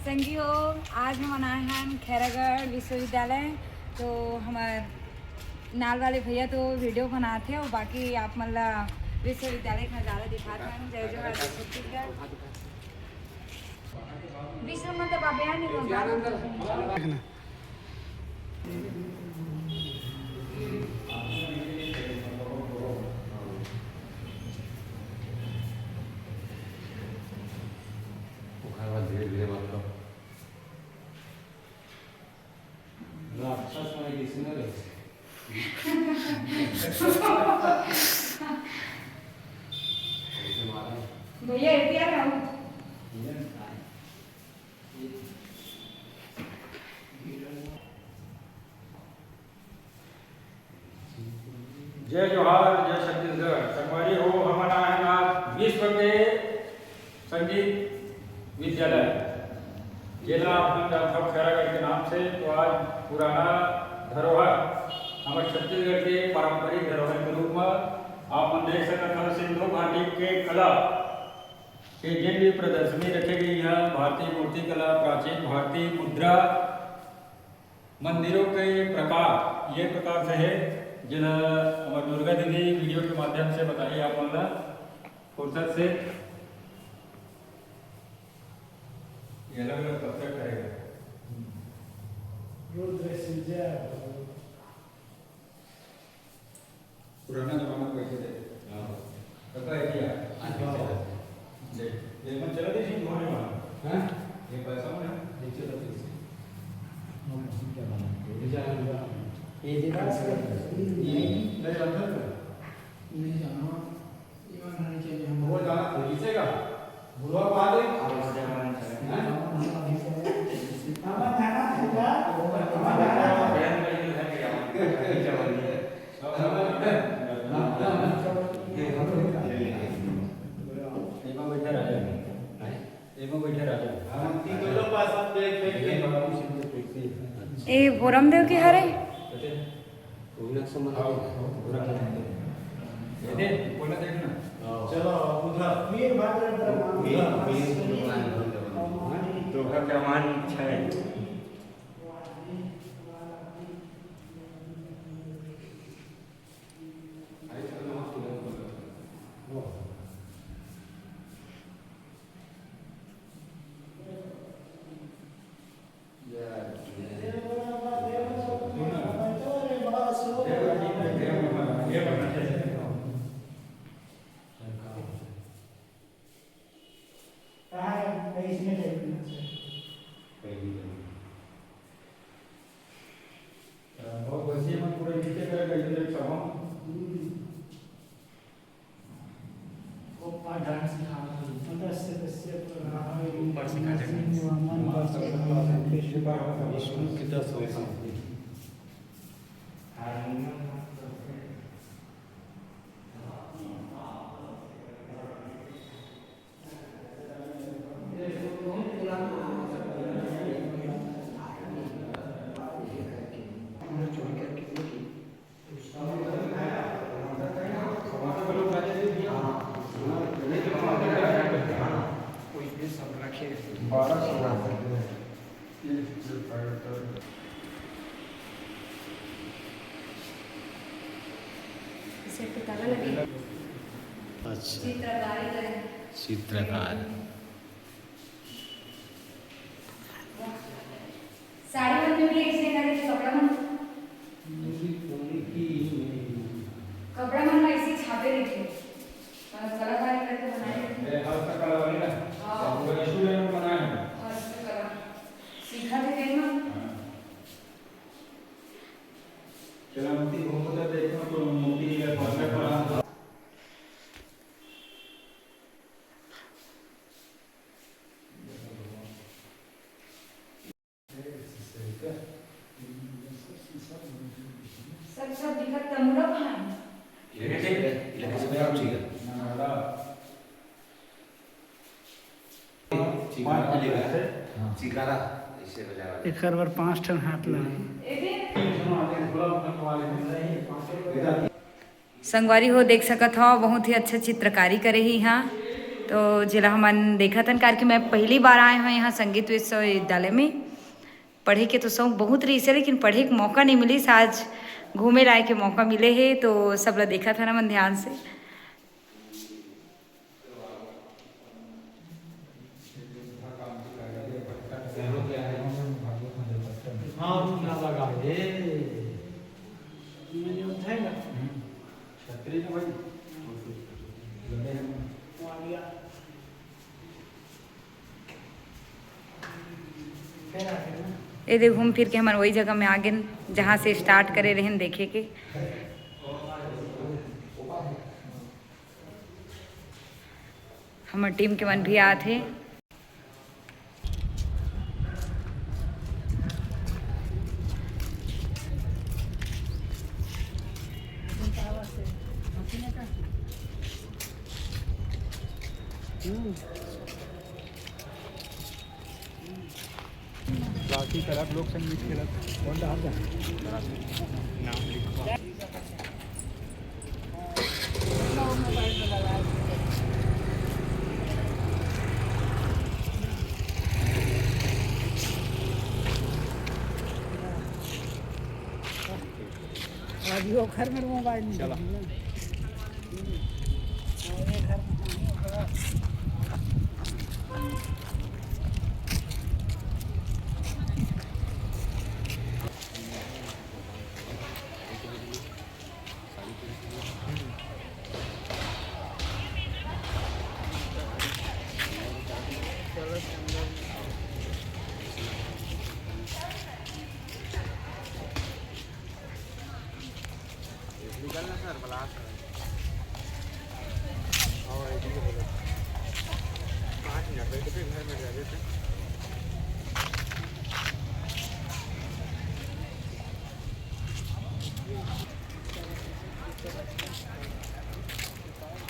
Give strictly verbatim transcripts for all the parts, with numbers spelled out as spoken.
संगी हो, आज हमन आए हन खैरागढ़ विश्वविद्यालय। तो हमर नाल वाले भैया तो वीडियो बनाथे अउ बाकी आप मन ला विश्वविद्यालय के नजारा दिखात हन। जय जोहार, जय छत्तीसगढ़। विश्व मतलब अभियान ही बोलता है। ओखर बाद धीरे धीरे बात करो। राक्षस में किसी ने रहे। भैया, ये क्या रहा हूँ? जय जोहार, जय छत्तीसगढ़। संगवारी हो, हमन आए हन आज विश्व के संगीत विद्यालय, जेला आप मन जानथव खैरागढ़ के नाम से। तो आज पुराना धरोहर, हमर छत्तीसगढ़ के पारंपरिक धरोहर के रूप म आप मन देख सकत हव, सिंधु घाटी के कला के जेन भी प्रदर्शनी रखे गई है, भारतीय मूर्ति कला, प्राचीन भारतीय मुद्रा, मंदिरों के प्रकार ये प्रकार से है, जेला हमर दुर्गा दीदी वीडियो के माध्यम से बताही आप मन ला फुर्सत से। ये अलग-अलग पत्थर का है। रुद्र सिंजा। पुराना जमाना कैसे थे? हाँ। पता है क्या? हाँ, हाँ। जी। ये मत चला दीजिए, तुम्हारे वहाँ। हाँ? ये पैसा में है? नीचे रख दीजिए। हम, हम क्या बना? ये जाना होगा। ये देखो। ये नहीं, नहीं जानता था। नहीं जाना। वो जाना था, पीछे का। बुढ़वा को आ गई। हैं? एमा बैठे राजा। एमा बैठे राजा। ए बोरम देव के हरे? चलो, उधर। तो घर का मान छै। बहुत बढ़िया, मन पूरा नीचे कर गई, देख सकते हो। ओप्पा डांस सिखावत हे। मत्स्य कश्यप रावण ऊपर सिखा दे। सिंह वामन ऊपर सिखा दे। विष्णु की दस हो सकती है। इसे तो ताला लगे। अच्छा। चित्रकारी करे। चित्रकार। साड़ी मन में भी ऐसे करे थे, कपड़ा मन, कपड़ा मन में ऐसे छापे रहिथे। मतलब कलाकारी करके बनाए रहिथे। ए, हस्तकला वाली ना? हाँ। वो स्टूडेंट बनाए हैं। हस्तकला। सीखा थे तेन मन? हाँ। चला, मूर्ति घूमो तो देखो, तो मूर्ति या पत्थर पर सब, सब दिखत तमुरा भाई। चिकारा, चिकारा, ऐसे बजावा। एकर बर पाँच ठन हाथ लगे। संगवारी हो, देख सकत हव, बहुत ही अच्छा चित्रकारी करे हे इहाँ। तो जेला हमन देखत हन, काबर कि मैं पहली बार आए हंव यहाँ संगीत विश्वविद्यालय में। पढ़े के तो शौक बहुत रहिस हे, लेकिन पढ़े के मौका नहीं मिलिस। आज घूमे लाए के मौका मिले हे, तो सब ला देखत हन हमन ध्यान से। हाँ, रुक ना लगा, ए। छतरी ना भाई। ये देख, घूम फिर के हमन वही जगह में आ गेन, जहाँ से start करे रहेन देखे के। हमर team के मन भी आत हे। राखी करत, लोक संगीत खेलत। कौन डाल रहा है? नाम लिखवा। अभी वो घर में मोबाइल नहीं चला।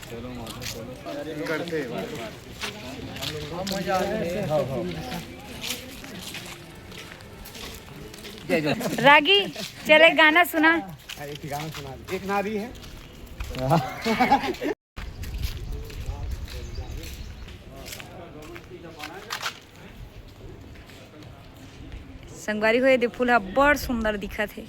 चलो माधव, चलो। करते हैं बार बार। रागी, चल एक गाना सुना। हाँ, एक गाना सुना दे। एक नारी है। संगवारी हो, ये दे फूल ह बड़ सुंदर दिखत हे।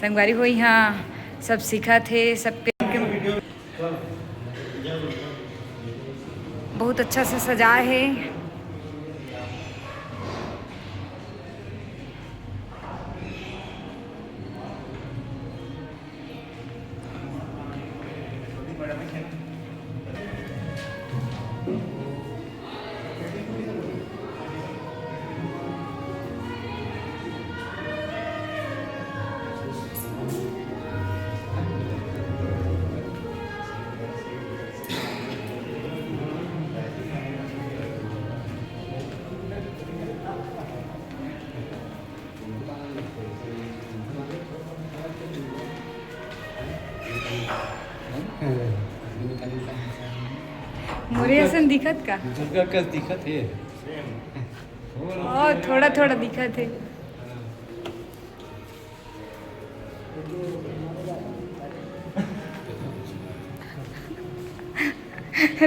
संगवारी हो, यहाँ सब सीखत हे, सबके बहुत अच्छा से सजाए हे। मोरे असन दिखत का? दुर्गा कस दिखत हे। ओ, थोड़ा थोड़ा दिखत हे।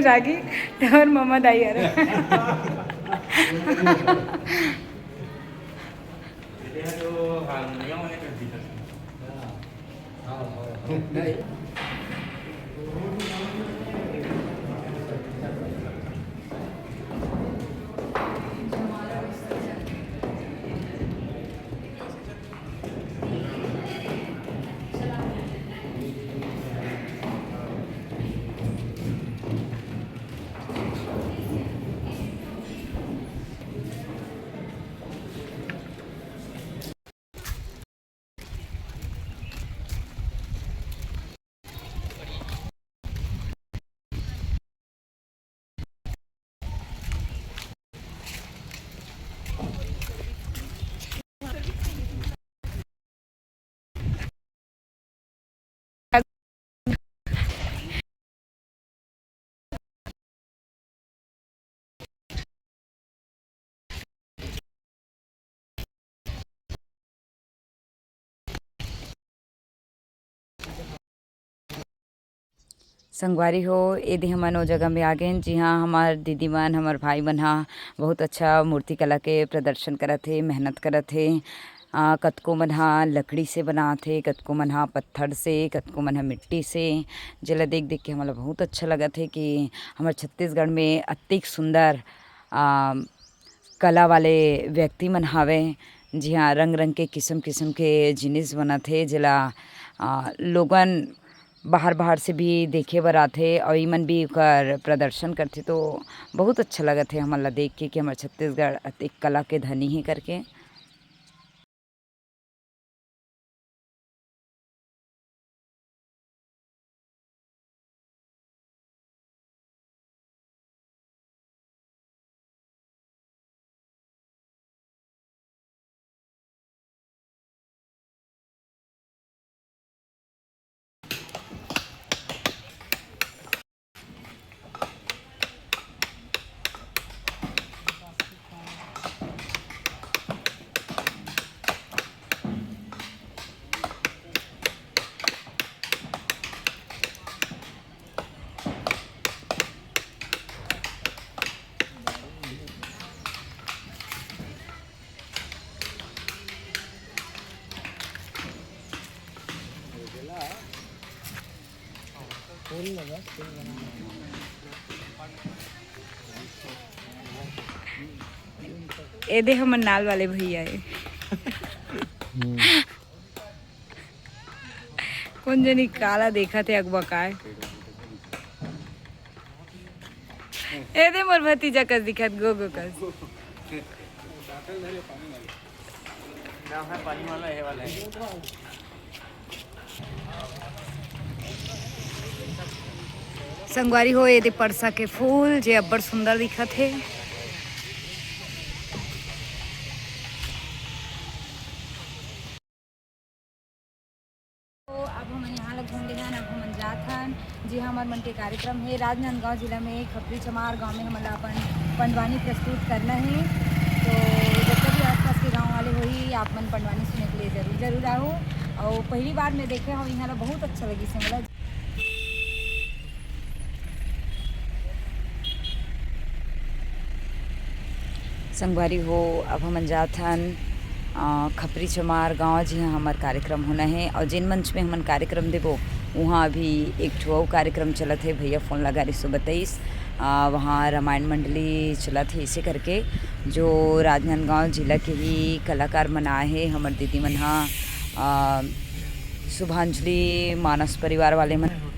रागी, तोर ममा दाई हरे। संगवारी हो, एदे हमन ओ जगह में आ गेन, जिहाँ हमर दीदी मन, हमर भाई मन ह बहुत अच्छा मूर्ति कला के प्रदर्शन करत हे, मेहनत करत हे। अ, कतको मन ह लकड़ी से बनात हे, कतको मन ह पत्थर से, कतको मन ह मिट्टी से, जेला देख-देख के हमन ला बहुत अच्छा लगत हे कि हमर छत्तीसगढ़ में अतेक सुंदर, अ, कला वाले व्यक्ति मन हावय, जिहाँ रंग-रंग के, किसम-किसम के जिनिस बनत हे, जेला, अ, लोगन बाहर-बाहर से भी देखे बर आथे अउ इमन भी ओकर प्रदर्शन करथे, तो बहुत अच्छा लगत हे हमन ला देख के कि हमर छत्तीसगढ़ अतेक कला के धनी हे करके। एदे हमर नाल वाले भैया हे। कोन जनी काला देखत हे अगबकाय। एदे मोर भतीजा कस दिखत, गोगो कस। संगवारी हो, एदे परसा के फूल, जे अब्बड़ सुंदर दिखत हे। तो अब हमन यहाँ ला घूम ले हन, अब हमन जात हन, जे हमर मन के कार्यक्रम हे राजनांदगांव जिला में खपरी चमार गांव में हमन ला अपन पंडवानी प्रस्तुत करना हे। तो जतका भी आसपास के गांव वाले होही, आप मन पंडवानी सुने के लिए जरूर जरूर आहो। और पहली बार मैं देखे हूँ यहाँ ला, बहुत अच्छा लगिस हे मोला। संगवारी हो, अब हमन जात हन, अ, खपरी चमार गांव, जिहां हमर कार्यक्रम होना हे, और जेन मंच में हमन कार्यक्रम देबो, उहां अभी एक ठो अउ कार्यक्रम चलत हे। भैया फोन लगा रिहिस, बताइस, अ, वहां रामायण मंडली चलत हे, इसे करके जो राजनांदगांव जिला के ही कलाकार मन आए हे, हमर दीदी मन हा, अ, शुभांजलि मानस परिवार वाले मन।